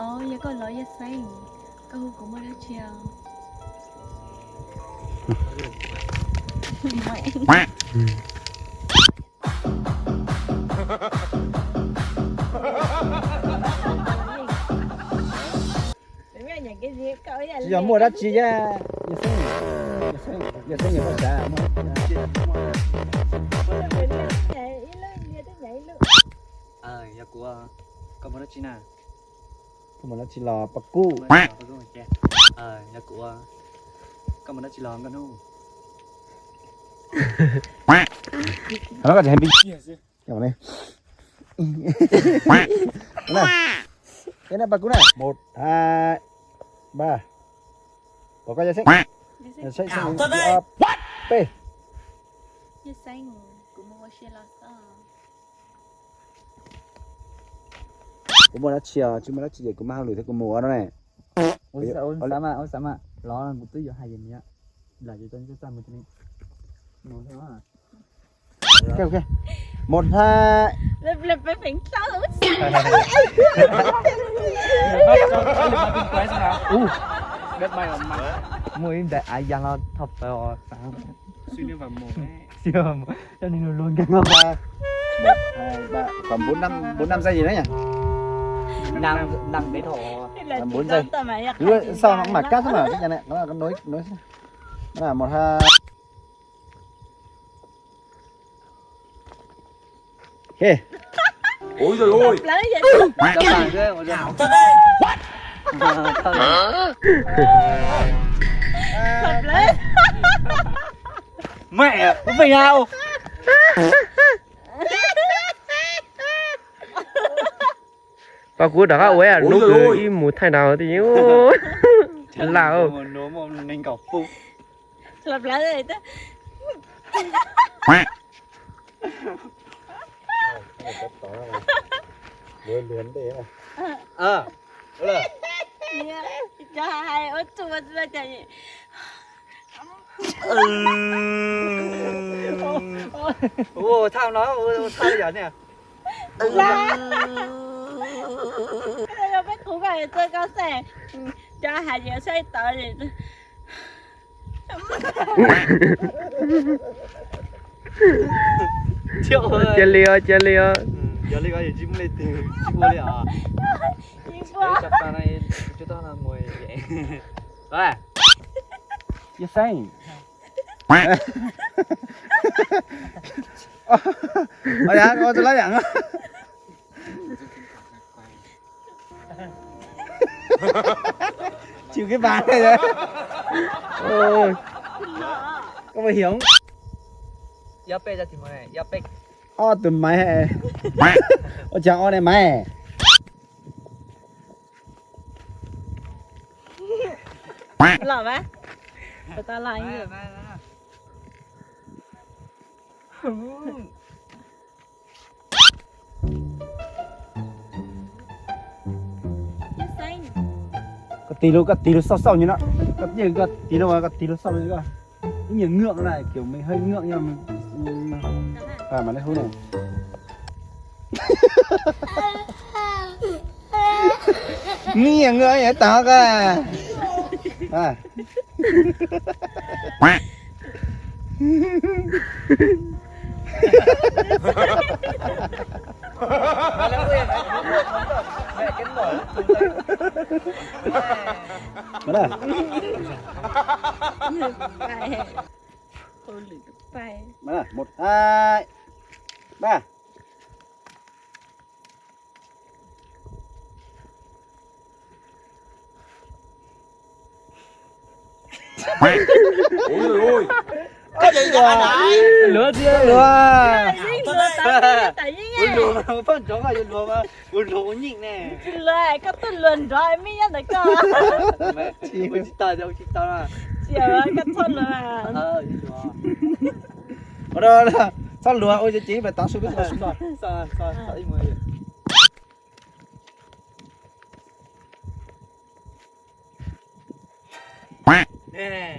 Yog koj los Yaj Xeeb, koj hu kuv muaj dab tsi os? Tsis yog muaj dab tsi, Yaj Xeeb, Yaj Xeeb, Yaj Xeeb, yog koj xav muaj. Yog kuv, koj muaj dab tsi na? Koj muaj dab tsi los Paj Kub? Yog kuv, koj muaj dab tsi los Nkauj Hnub? Qhov no koj tsis hais npib. Eb na, Paj Kub na, một, hai, ba. Pom koj Yaj Xeeb. Yaj Xeeb, ob, peb. Kuv muaj dab tsi os, tsis muaj dab tsi ces kuv maj hauj lwm thiab kuv mus ua no ne. Ua xav mas, ua xav mas, los kuv twb yuav hais yam niam, lam yuav coj txaj mus. Ok, ok. Một, hai. Muaj ib ntais av yas los thoj plaws os. Coj ni luag luag nkeeg os. Một, hai, ba. Còn bốn năm, bốn năm giây gì nữa nhỉ? Năm, năm đấy thôi. Bốn giây. Sao nó mà cắt thế mà, cái này nó nối, nối. Một, hai. Ôi giời ơi. Mẹ, có phải không? Paj Kub rov qab ua hnub kwv ib mus thaij nrad tias, lau. Ua thaj no, ua thaj yog ne. Peb kuv koj txog koj xeem, cov hais yam saib tod. Cia li os, cia li os. Yog li ko yus tsis muaj leej twg tsis ua li os. Yog xeeb. Ua yam ua tus lab yam. Chịu cái bài này rồi. Ôi. Có bảo hiểm. Ôi, tụi mày. Ôi, chào ôi này mày. Lọt hả? Tụi tao lọt. Koj tig lub, koj tig lub xauj xauj như nó. Koj tig lub, koj tig lub xauj xauj. Ib nyuag ngượng này, kiểu mình hơi ngượng nhưng mà, ừ, à, mà nó hú này. Ib nyuag ngượng vậy tao kìa. À. Mày nè. Mày nè, một, hai, ba. Ui, ui. Luag thiab luag. Ua luag, poj ntxoov koj yuav luag mas, ua luag ua nyeej ne. Tsis luag, koj tuaj luag nrov me nyob ntawd koj. Ua tsis tau, ua tsis tau. Tsis, koj txhob luag. Txhob luag, ua ces ces pais tov su peb tov su no. Mày. Mày.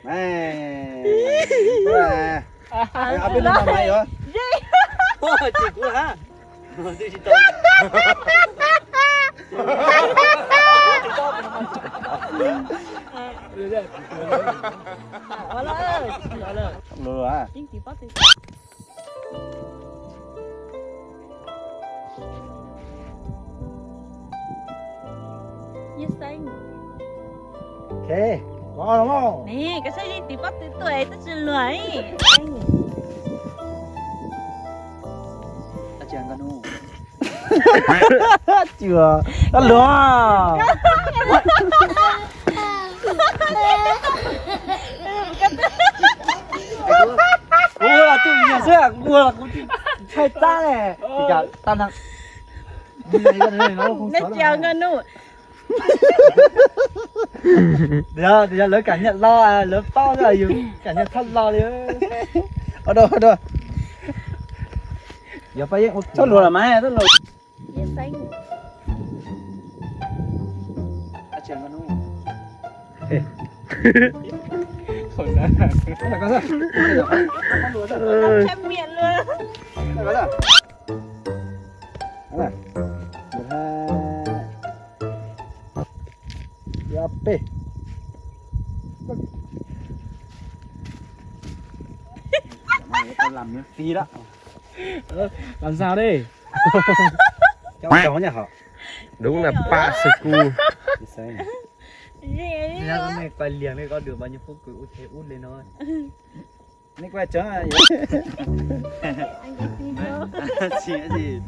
Ê, ông biết nó mà mày hả? Ủa, chị của hả? Tôi chỉ tao. Ua lawm, ua lawm. Yeej tiv pob tw. Yej Xeeb. Koj saib yeej tiv pob tw tuaj twb tsis luag. Cua, koj luag. Kuv ua twj ywm xwb, kuv ua los kuv tsis tshai txab ne. Ces cas tau neeg. Neb cia nkaj nub. Yog lawv kam nyiam los, lawv paub yus kam nyiam txhob los li. Txhob luag los mas, txhob luag. Peb. Tau làm miễn phí đó. Làm sao đây? Đúng là pạ sư cu. Quay liền đây, có được bao nhiêu phút gửi út thế út lên thôi. Neb kuj tseeb. Tsis tsis.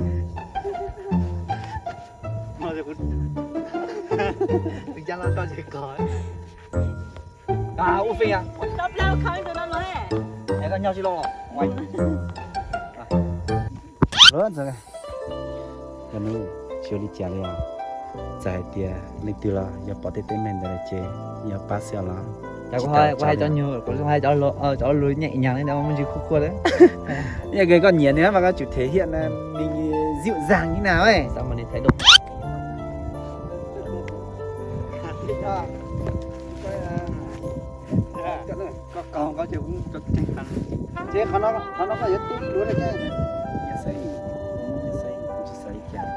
Ua feem. Es koj nyob tsis los. Tsis ua li cas li os. Txawm hais tias leej twg los yog pom tej teeb meem ntawd lawm ces yog pab xwb los. Kuv hais cov nyuag, kuv hais cov lus nyeem nyag li ntawd muaj ntsis khuj khuaj li. Yog koj nyiam nws mas koj tsum thể hiện mình dịu dàng như nào ấy. Sao mà đi thái độ. Koj, koj, koj, koj, ces qhov no, qhov no koj yuav tib luag li thiab. Tsis xav li cas,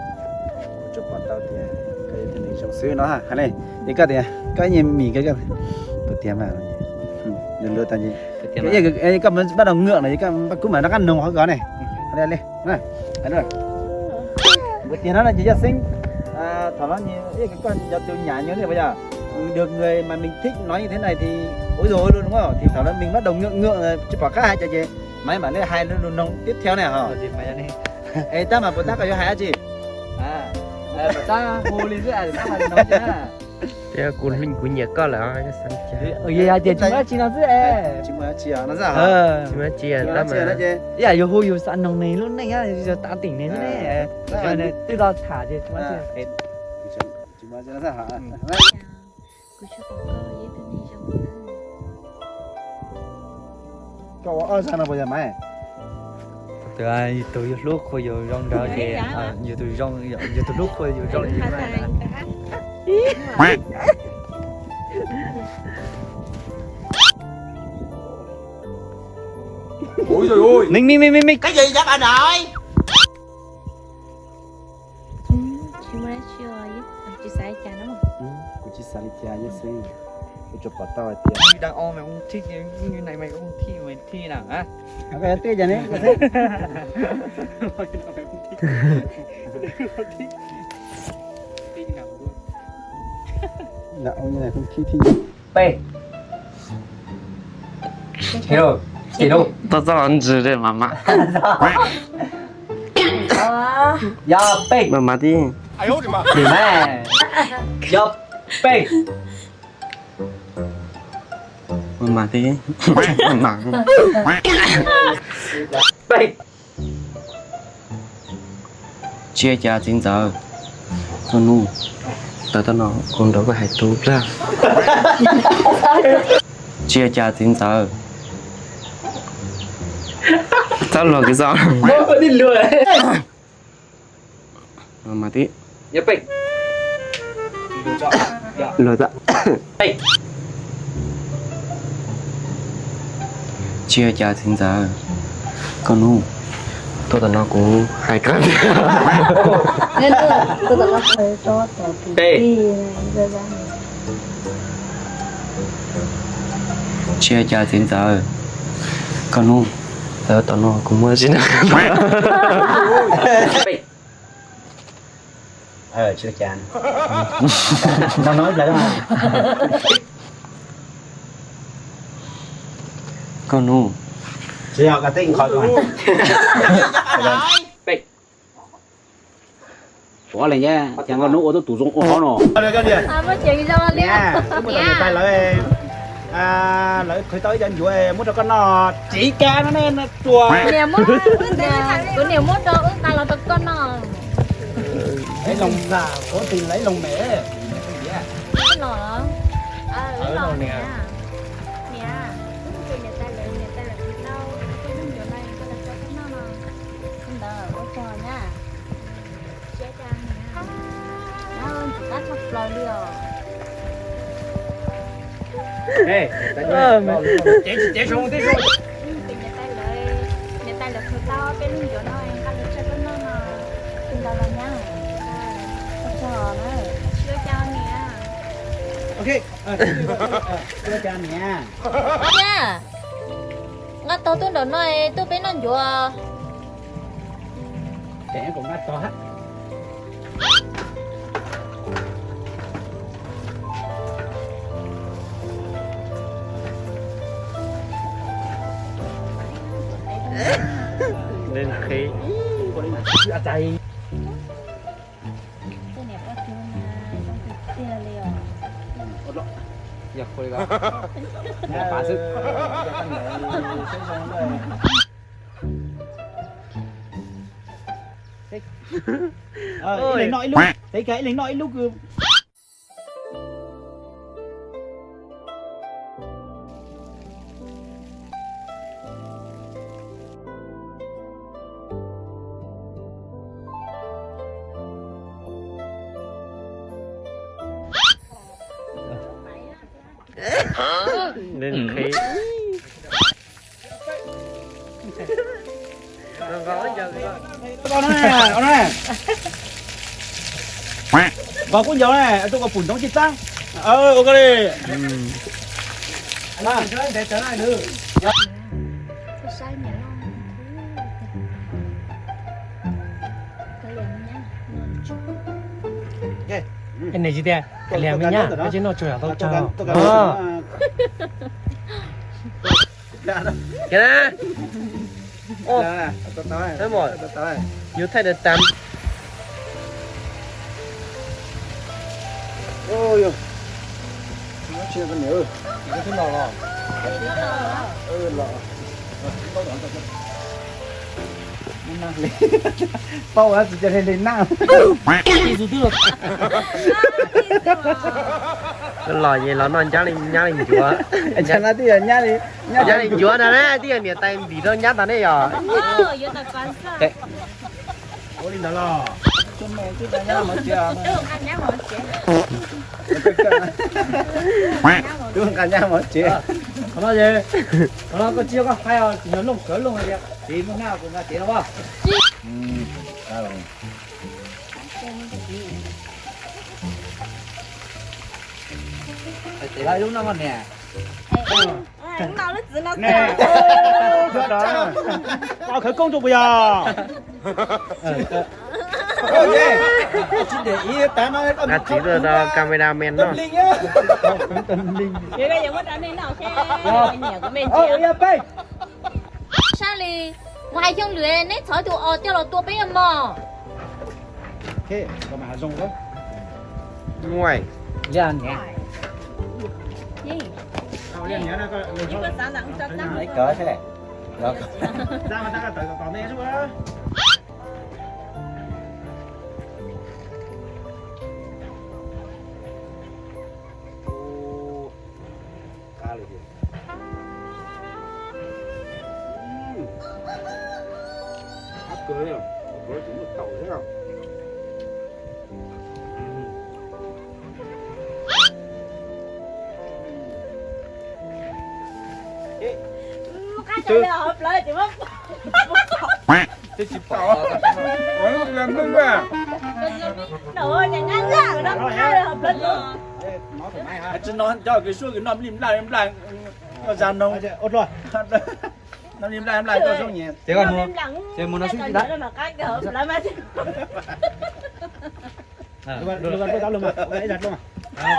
kuv tsuas pom tau tias koj yog tus neeg zoo xwb no hais li. Es koj tias koj nyiam mim koj, koj tias mas luag luag tas ces koj bắt đầu ngượng no, koj kub mas rov qab noog qhov ko ne. Li, li. Kuv tias no ces yog xeeb, thaum no koj yog tus nhả nhớ này bây giờ được người mà mình thích nói như thế này thì ối rồi luôn đúng không? Thì thaum đó mình bắt đầu ngượng ngượng rồi, tsis pom qab hais ces maiv mam li hais lus noog tiếp theo ne hos. Es tab mas puas tab koj yuav hais dab tsi? Tab hu li xwb, tab hais noog na. Thiab kuv hlub kuv nyiam koj lawm, koj xav li cas? Yog hais tias tsis muaj dab tsi no xwb es. Tsis muaj dab tsi no xwb. Tsis muaj dab tsi, tab mas ib yam yus hu yus xav noog nws lub neej, yus xav tau tim nws xwb ne. Nws twb tau tham ces tsis muaj dab tsi. Kuv tsuas pom koj yog ib tug neeg zoo xwb. Koj ua ob zag no puas yog mas? Tus yus hlub qhuas yus zoo nraug ces yus tus zoo, yus tus hlub qhuas yus zoo li. Ui, ui, ui. Mik, mik, mik, mik, mik. Cái gì vậy bà nội? Tsis muaj dab tsi os, tsis xav li cas no. Kuv tsis xav li cas yog xwb. Kuv tsuas pom tau hais tias đang ôm mày ôm thích, như này mày ôm thích, mày thích nào hả? Koj yog tij cas ne? Peb. Hello, hello. Tau txoj los ntsws li mas mas. Yog peb. Mas mas tib. Yog peb. Mas mas tib. Mas mas. Peb. Tsis ua cas txiv ntxawm, koj nug tau tau no kuv nrog koj hais tu plag. Tsis ua cas txiv ntxawm, txhob luag kwv xwb. Mas tib. Luag txhob. Tsis ua cas txiv ntxawm, koj nug, tuaj tom no kuv hais koj tias. Peb. Tsis ua cas txiv ntxawm. Koj hnub, tom no kuv muaj tsis na. Koj hnub. Ua li nya, ces nkauj hnub ua tub tus zoo ua hov no. Lawv qhwv tau ib cov ncuav muab rau koj noj, tsiv kab no ne, no tsuas. Kuv niam muab rau wb nqa los rau koj noj. Lawv loo nplam, kuv tis lawv loo mem. Los, los niam, niam, niam tais lawv, niam tais lawv qhwv tau ib cov ncuav no, koj los rau koj noj no. Ntawd ua tsaug na. Siab cas niam, ntxim qab tshaj plaws li os. Ces tsis ces zoo tib zoo. Niam tais lawv, niam tais lawv qhwv tau peb lub ncuav no nqa los rau koj noj no. Ntawd los nyab, ua tsaug na. Siab cas niam. Niam, nqa tog tuaj nram no tuaj peb noj ncuav. Leej qhib. Yog qhua li ko, pab xwb. Ib leeg noj ib lub, ib leeg noj ib lub kws. Leej qhib. Nqos kub ncaus ne, tuaj koj pum ntsoov tsis txab. Ua koj li. Nws tsis tias liam me nyab, koj tsis noj tsuag yam tau tsawg. Ua, yus thaij dav tas. Paub ua tsis cia li naj. Los ces los noj nyab li ncuav. Nyab li ncuav ntag na, twb yog niam tais ntim rau nyab tas ne yog. Ua li ntawd los. Twb nqa nyab mov tsev. Qhov no, qhov no koj tsis yog koj hais os, tsis yog looj kawv looj hais tias txiv muaj nab kuv nqa txiv no as. Hais tias lub no niam. Pov khawv koob rau puas yog? Nqa txiv tuaj rau camera man noj. Sab li, kuv hais xyoo lwm neb txhov tus os coj los tua peb mog. Tsis no cov kws suab kws noj nplij nplaj nplaj. Zas noo. Ua dluag. Noo li nplai nplai koj zoo nyem. Ces koj mus, ces mus no xwb tsis tau.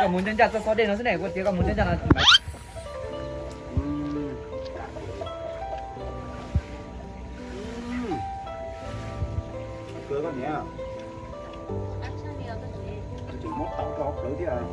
Koj mus ncaj ncaj txoj xov dej no xwb ne, kuv tias koj mus ncaj ncaj no. Koj niam, tseem muab tau rau hauv plawv thiab.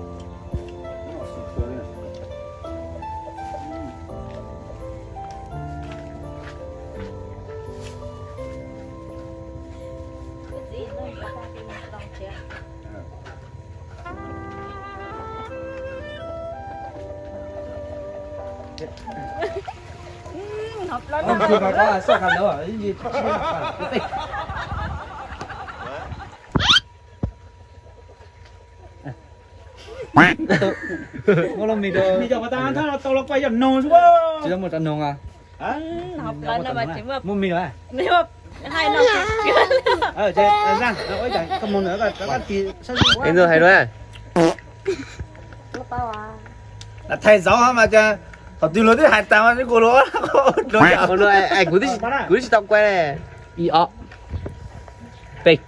Muab lub mis rau, mis cov pas tas thab no tau los kuaj yog noog xwb. Tsis tau muaj cov noog a. Muaj mis lawm. Hais no. Ej, ntxawg hais no. Thais zaum mas cas thaum twg luag twb hais tas mas kuv luag. Kuv twb tsis tau kuaj. Ib ob peb.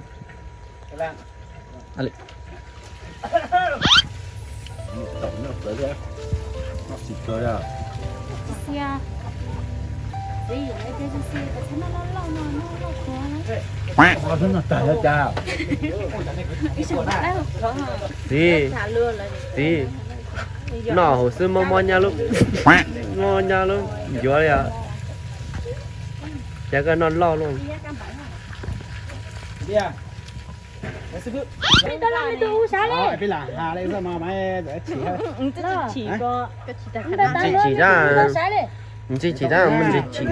Txiv, txiv, noj hauv xwb mob mob nyab lub, mob nyab lub ncuav li os. Cas koj noj loj luaj. Tsis chim, tsis chim, tsis chim.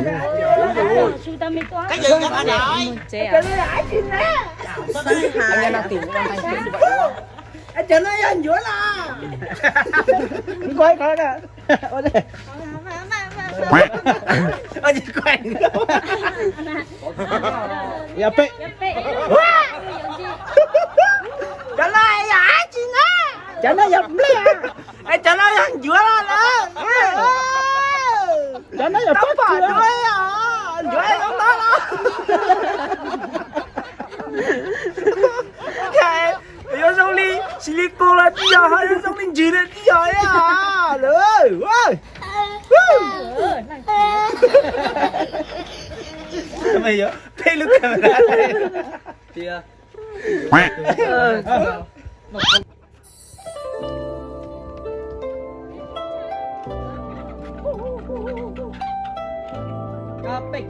Cov no yog ncuav los? Cov no yog dab tsi na? Cov no yog nplej. Cov no yog ncuav los lawm. Cov no yog pob kws. Ncuav zoo no los? Yuav zoo li silicone los tsis yog, ho yuav zoo li ntsws los tsis yog. Peb lub camera. Peb.